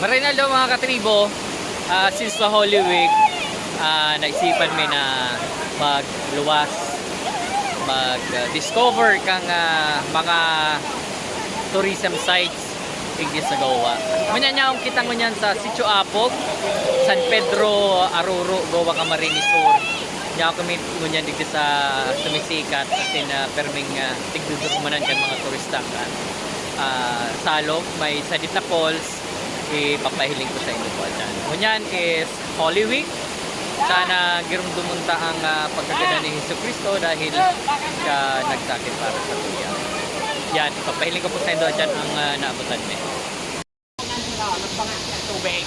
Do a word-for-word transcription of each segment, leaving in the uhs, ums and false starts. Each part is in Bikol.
Maray na aldaw, mga katribo. Ah, since sa Holy Week, ah, naisipan mi na magluwas, mag-discover kan, ah, mga tourism sites digdi sa Goa. Ngunyan, yaon kita ngunyan sa Sitio Apog, San Pedro Aroro, Goa, Camarines Sur. Yaon kami ngunyan digdi sa sumisikat, as in, ah, perming, ah, tigdudurumanan kan mga turista kan, ah, salog, may sadit na falls, ipapahiling ko saindo po dyan. Ngunyan is Holy Week. Sana giromdomon ta ang, ah, pagkagada ni Jesu-Cristo dahil siya nagsakit para sa tuya. Yan, ipapahiling ko po saindo dyan ang, ah, naabutan mi.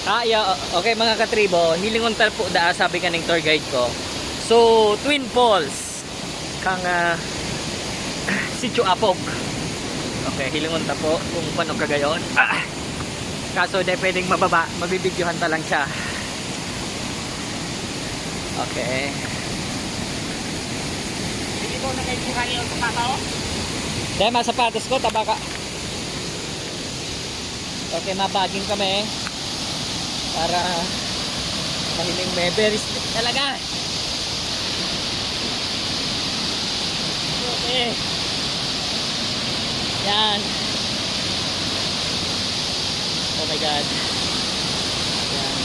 Ah, yeah, okay, mga katribo, hilingon ta po daa, sabi kaning tour guide ko. So, Twin Falls. Kang, ah, Sitio Apog. Okay, hilingon ta po kung paano kagayon. Ah! Kaso, di pwedeng mababa. Mabibidyohan ta lang siya. Okay. Hindi ko na kayo yung sapato? Dahil mga sapatos ko, tabaka. Okay, mabaging kami. Para mahiling may very stiff talaga. Okay. Yan. Oh my God. Yan.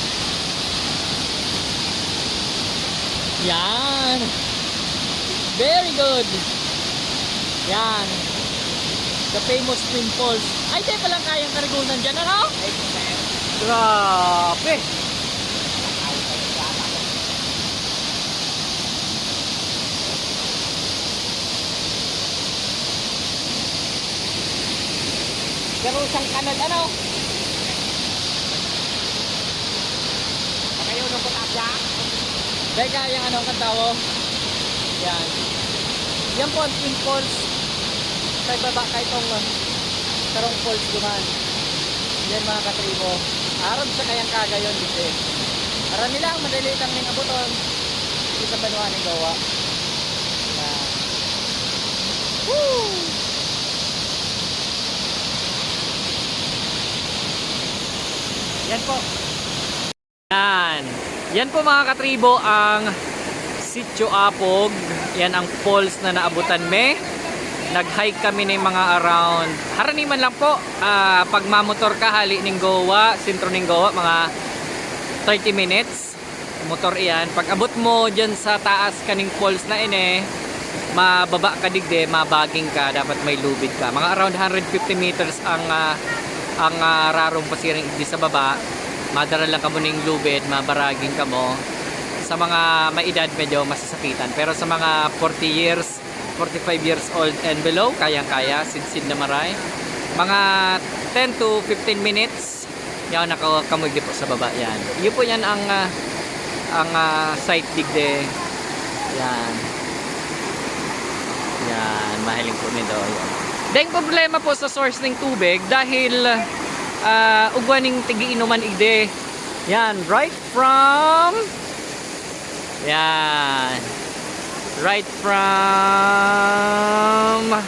Yan. Very good. Yan. The famous Twin Falls. Ay, di palang kayang karigunan dyan, ano? Grabe. Pero siyang kanal, ano? Pakayo ng putapya. Teka, yung ano, ang katawo. Yan. Yan po ang Twin Falls. Sa ibaba, kay itong, uh, sarong falls duman. Yan, mga katribo. Arog siya kayang kagayon, dito. Para nila, ang madali lang ning abuton. Dito sa banwa ni Goa. Yan. Woo! Yan po. Yan. Yan po, mga katribo, ang Sitio Apog. Yan ang falls na naabutan mi. Nag-hike kami ng mga around, harani man lang po, ah, pag mamotor ka, hali ning Goa, sentro ning Goa, mga thirty minutes. Motor iyan. Pag abot mo dyan sa taas kaning falls na ini, mababa ka digdi, mabaging ka, dapat may lubid ka. Mga around hundred fifty meters ang, ah, ang, ah, rarong pasiring digdi sa baba. Madara lang kamo ning lubid, mabaraging kamo. Sa mga may edad, medyo masasakitan. Pero sa mga forty years, forty-five years old and below, kayang-kaya, sidsid na maray. Mga ten to fifteen minutes, yan, nakakamugdi po sa baba, yan. Iyo po yan ang, ah, ang, ah, site digdi. Yan. Yan, mahiling po nindo. Yan. Dahil problema po sa source ng tubig dahil, ah, ugwa ning tigi-inuman igdi. Yan, right from, yan. Right from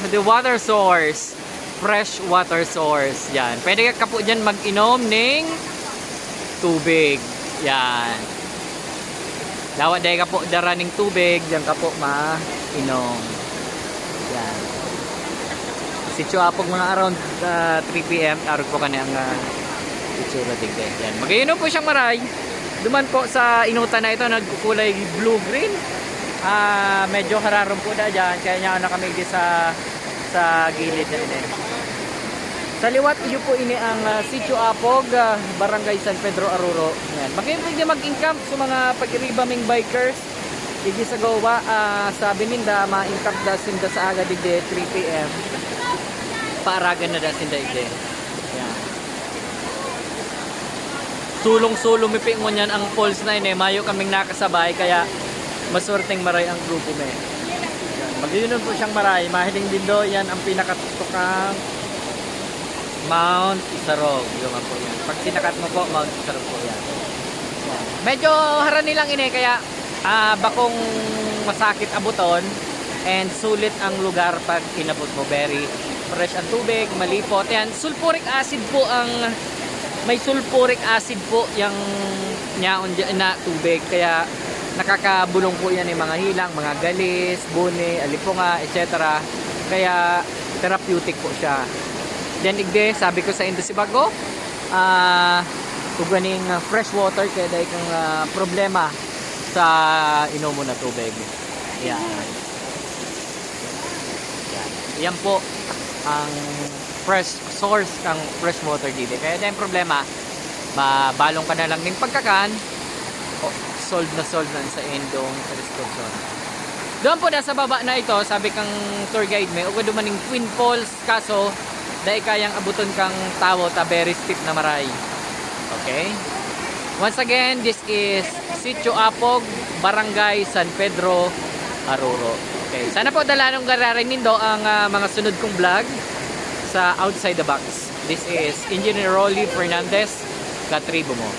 the water source. Fresh water source. Yan. Pwede ka po dyan mag-inom ning tubig. Yan. Dawa dahil ka po dara ning tubig, dyan ka po ma-inom. Yan. Sitio Apog, mga around, ah, three P M, arog po kani ang, ah, itsura digdi. Yan. Mag-iinom po siyang maray. Duman po sa inutan na ito, nagkukulay blue-green. Ah, medyo hararom po na dyan, kaya niya na kami di sa, sa gilid na ini. Sa liwat, iyo po ini ang, ah, Sitio Apog, ah, Barangay San Pedro Aruro. Yan. Mag-, mag-encamp sa mga pag-iriba ming bikers. Digdi sa Goa, ah, sabi ninda, ma-encamp da sinda sa aga digdi, three P M. Paaragan na da sinda igdi. Yan. Sulong-sulong mi pingunyan ang falls na ini. Mayo kaming nakasabay, kaya maswerteng maray ang grupo mi. Yan. Mag-iinom po siyang maray. Mahiling dindo, yan ang pinakatukang Mount Isarog. Yun nga po yan. Pag sinakat mo po, Mount Isarog po yan. Yan. Medyo harani lang ini, kaya, ah, bakong masakit abuton and sulit ang lugar pag inabot mo. Very fresh ang tubig, malipot. Yan, sulfuric acid po ang May sulfuric acid po yang yaon dyan na tubig, kaya nakakabulong po yan yung mga hilang, mga galis, buni, alipunga, et cetera. Kaya therapeutic po siya. Then igde, sabi ko sa indo si Bago, ah, ug ganing, ah, fresh water, kaya dahil kang, ah, problema sa inom mo na tubig. Yan. Yan. Yan po ang fresh source ng fresh water dito. Kaya dahil problema, mabalong ka na lang ning pagkakan, o, solve na solve na sa indong restriction. Doon po, nasa baba na ito, sabi kang tour guide may, ugod duman ning Twin Falls, kaso, dai kayang abuton kang tawo ta very steep na maray. Okay? Once again, this is Sitio Apog, Barangay San Pedro, Aruro. Okay. Sana po dalanon gararay nindo ang, ah, mga sunod kong vlog sa Outside the Box. This is Engineer Rolly Fernandez, Katribo Mo.